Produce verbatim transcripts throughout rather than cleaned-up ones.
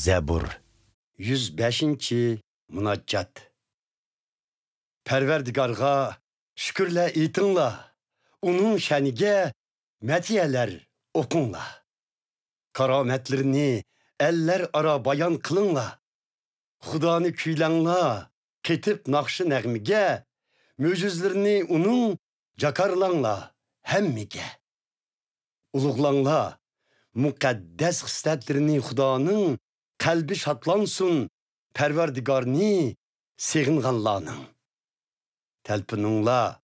زەبۇر. يۈز بەشىنچى مۇناجات. پەرۋەردىگارغا شۈكۈرلەر ئېيتىڭلار، ئۇنىڭ شەنىگە مەدھىيەلەر ئوقۇڭلار. كارامەتلىرىنى ئەللەر ئارا بايان قىلىڭلار. خۇدانى كۈيلەڭلار، قېتىپ ناخشا-نەغمىگە، مۆجىزىلىرىنى ئۇنىڭ جاكارلاڭلار ھەممىگە. ئۇلۇغلاڭلار مۇقەددەس خىسلەتلىرىنى خۇدانىڭ، قەلبى شادلانسۇن پەرۋەردىگارنى سېغىنغانلارنىڭ. تەلپۈنۈڭلار،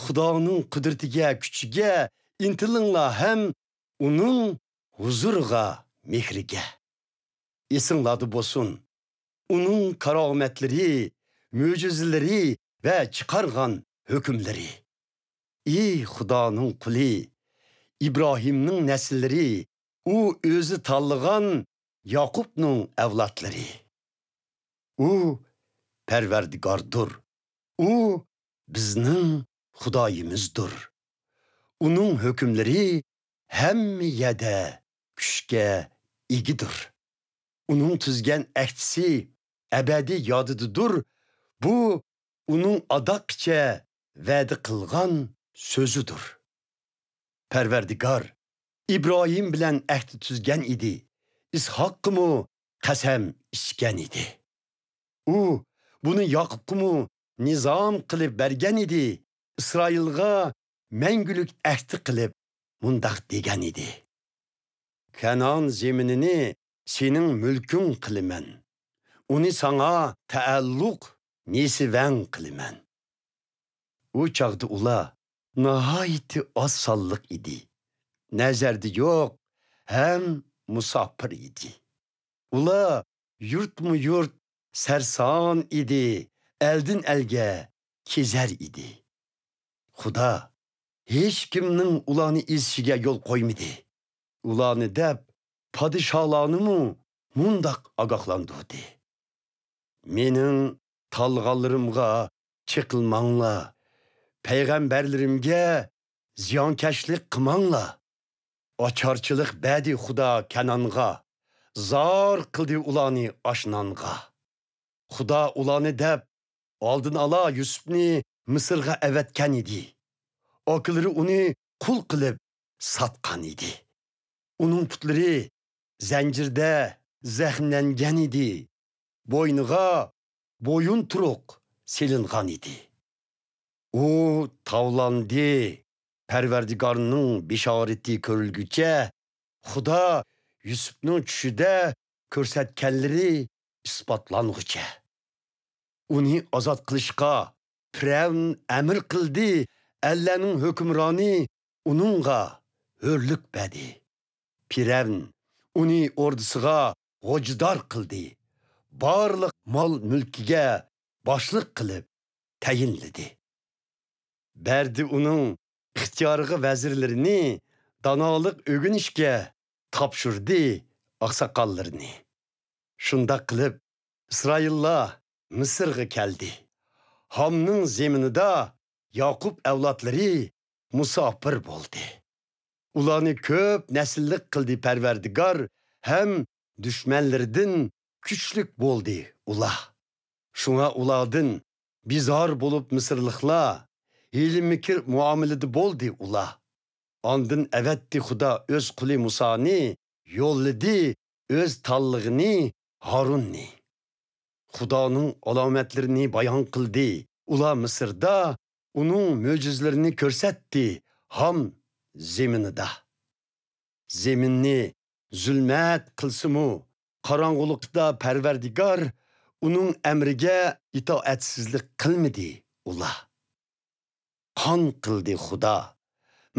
خۇدانىڭ قۇدرىتىگە، كۈچىگە ئىنتىلىڭلار ھەم ئۇنىڭ ھۇزۇرىغا، مېھرىگە. ئېسىڭلاردا بولسۇن ئۇنىڭ كارامەتلىرى، مۆجىزىلىرى ۋە چىقارغان ھۆكۈملىرى. ئى خۇدانىڭ قۇلى، ئىبراھىمنىڭ نەسىللىرى، ئۇ ئۆزى تاللىغان ياقۇپنىڭ ئەۋلادلىرى. ئۇ پەرۋەردىگاردۇر. ئۇ بىزنىڭ خۇدايىمىزدۇر. ئۇنىڭ ھۆكۈملىرى ھەممە يەردە كۈچكە ئىگىدۇر. ئۇنىڭ تۈزگەن ئەھدىسى ئەبەدىي يادىدىدۇر. بۇ ئۇنىڭ ئاداققىچە ۋەدە قىلغان سۆزىدۇر. پەرۋەردىگار ئىبراھىم بىلەن ئەھدى تۈزگەن ئىدى، ئىسھاققىمۇ قەسەم ئىچكەن ئىدى. ئۇ بۇنى ياقۇپقىمۇ نىزام قىلىپ بەرگەن ئىدى، ئىسرائىلغا مەڭگۈلۈك ئەھدى قىلىپ مۇنداق دېگەن ئىدى: كەنئان زېمىنىنى سېنىڭ مۈلكۈڭ قىلىمەن. ئۇنى ساڭا تەئەللۇق نېسىۋەڭ قىلىمەن. ئۇ چاغدا ئۇلار ناھايىتى ئاز سانلىق ئىدى. نەزەردە يوق ھەم مۇساپىر ئىدى. ئۇلار يۇرتمۇ يۇرت سەرسان ئىدى، ئەلدىن ئەلگە كېزەر ئىدى. خۇدا ھېچكىمنىڭ ئۇلارنى ئېزىشىگە يول قويمىدى. ئۇلارنى دەپ پادىشاھلارنىمۇ مۇنداق ئاگاھلاندۇردى: مېنىڭ تاللىغانلىرىمغا چېقىلماڭلار، پەيغەمبەرلىرىمگە زىيانكەشلىك قىلماڭلار. ئاچارچىلىق بەردى خۇدا كەنئانغا، زار قىلدى ئۇلارنى ئاش نانغا. خۇدا ئۇلارنى دەپ ئالدىن ئالا يۈسۈپنى مىسىرغا ئەۋەتكەن ئىدى. ئاكىلىرى ئۇنى قۇل قىلىپ ساتقان ئىدى. ئۇنىڭ پۇتلىرى زەنجىردە زەخىملەنگەن ئىدى. بوينىغا بويۇنتۇرۇق سېلىنغان ئىدى. ئۇ تاۋلاندى. پەرۋەردىگارنىڭ بېشارىتى كۆرۈلگۈچە، خۇدا يۈسۈپنىڭ چۈشىدە كۆرسەتكەنلىرى ئىسپاتلانغۇچە. ئۇنى ئازاد قىلىشقا پىرئەۋن ئەمىر قىلدى، ئەللەرنىڭ ھۆكۈمرانى ئۇنىڭغا ھۆرلۈك بەردى. پىرئەۋن ئۇنى ئوردىسىغا غوجىدار قىلدى، بارلىق مال-مۈلكىگە باشلىق قىلىپ تەيىنلىدى. بەردى ئۇنىڭ ئىختىيارىغا ۋەزىرلىرىنى، دانالىق ئۆگىنىشكە تاپشۇردى ئاقساقاللىرىنى. شۇنداق قىلىپ، ئىسرائىللار مىسىرغا كەلدى. ھامنىڭ زېمىنىدا ياقۇپ ئەۋلادلىرى مۇساپىر بولدى. ئۇلارنى كۆپ نەسىللىك قىلدى پەرۋەردىگار ھەم دۈشمەنلىرىدىن كۈچلۈك بولدى ئۇلار. شۇڭا ئۇلاردىن بىزار بولۇپ مىسىرلىقلار، ھىيلە-مىكىر مۇئامىلىدە بولدى ئۇلار. ئاندىن ئەۋەتتى خۇدا ئۆز قۇلى مۇسانى، يوللىدى ئۆز تاللىغىنى ھارۇننى. خۇدانىڭ ئالامەتلىرىنى بايان قىلدى. ئۇلار مىسىردا ئۇنىڭ مۆجىزىلىرىنى كۆرسەتتى، ھام زېمىنىدا. زېمىننى زۇلمەت قىلسىمۇ، قاراڭغۇلۇقتا پەرۋەردىگار ئۇنىڭ ئەمرىگە ئىتائەتسىزلىك قىلمىدى ئۇلار. قان قىلدى خۇدا.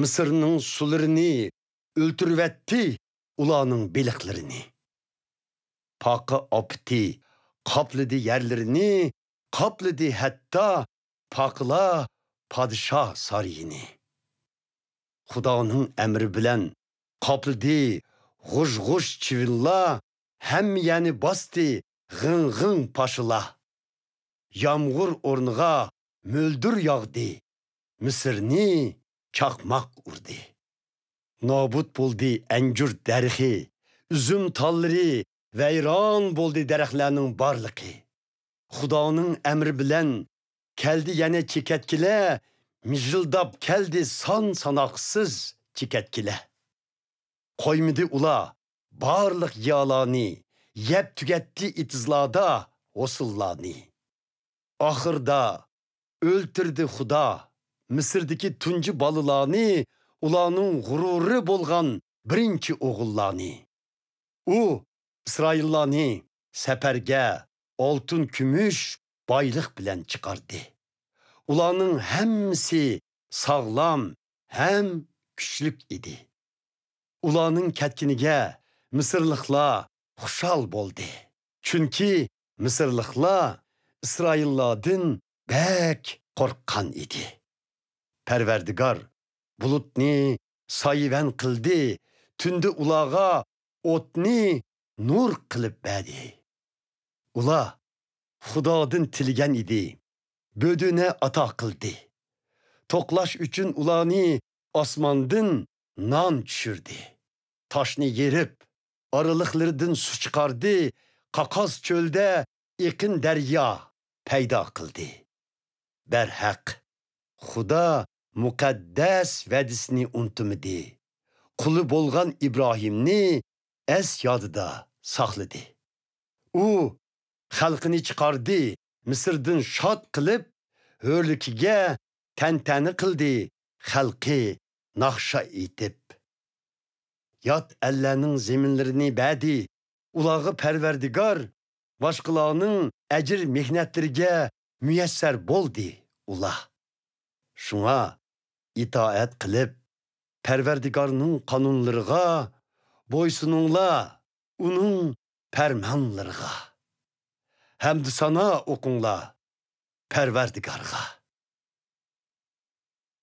مىسىرنىڭ سۇلىرىنى ئۆلتۈرۈۋەتتى، ئۇلارنىڭ بېلىقلىرىنى. پاقا ئاپىتى قاپلىدى يەرلىرىنى، قاپلىدى ھەتتا پاقىلار پادىشاھ سارىيىنى. خۇدانىڭ ئەمرى بىلەن قاپلىدى غۇژ-غۇژ چىۋىنلار، ھەممە يەرنى باستى غىڭ-غىڭ پاشىلار. يامغۇر ئورنىغا مۆلدۈر ياغدى، مىسىرنى چاقماق ئۇردى. نابۇت بولدى ئەنجۈر دەرىخى، ئۈزۈم تاللىرى، ۋەيران بولدى دەرەخلەرنىڭ بارلىقى. خۇدانىڭ ئەمرى بىلەن كەلدى يەنە چېكەتكىلەر، مىژىلداپ كەلدى سان-ساناقسىز چېكەتكىلەر. قويمىدى ئۇلار بارلىق يالانى، يەپ تۈگەتتى ئېتىزلاردا ھوسۇللارنى. ئاخىردا ئۆلتۈردى خۇدا مىسىردىكى تۇنجى بالىلارنى، ئۇلارنىڭ غۇرۇرى بولغان بىرىنچى ئوغۇللارنى. ئۇ ئىسرائىللارنى سەپەرگە ئالتۇن، كۈمۈش، بايلىق بىلەن چىقاردى. ئۇلارنىڭ ھەممىسى ساغلام ھەم كۈچلۈك ئىدى. ئۇلارنىڭ كەتكىنىگە مىسىرلىقلار خۇشال بولدى. چۈنكى مىسىرلىقلار ئىسرائىللاردىن بەك قورققان ئىدى. پەرۋەردىگار بۇلۇتنى سايىۋەن قىلدى، تۈندە ئۇلارغا ئوتنى نۇر قىلىپ بەردى. ئۇلار خۇدادىن تىلىگەن ئىدى، بۆدۈنە ئاتا قىلدى. توقلاش ئۈچۈن ئۇلارنى ئاسماندىن نان چۈشۈردى. تاشنى يېرىپ، ئارىلىقلىرىدىن سۇ چىقاردى، قاقاس چۆلدە ئېقىن دەريا پەيدا قىلدى. بەرھەق، خۇدا مۇقەددەس ۋەدىسىنى ئۇنتۇمىدى. قۇلى بولغان ئىبراھىمنى ئەس يادىدا ساقلىدى. ئۇ خەلقىنى چىقاردى مىسىردىن شاد قىلىپ، ھۆرلۈكىگە تەنتەنە قىلدى خەلقى ناخشا ئېيتىپ. يات ئەللەرنىڭ زېمىنلىرىنى بەردى ئۇلارغا پەرۋەردىگار، باشقىلارنىڭ ئەجىر-مېھنەتلىرىگە مۇيەسسەر بولدى ئۇلار. شۇڭا ئىتائەت قىلىپ، پەرۋەردىگارنىڭ قانۇنلىرىغا بويسۇنۇڭلار، ئۇنىڭ پەرمانلىرىغا. ھەمدۇسانا ئوقۇڭلار پەرۋەردىگارغا.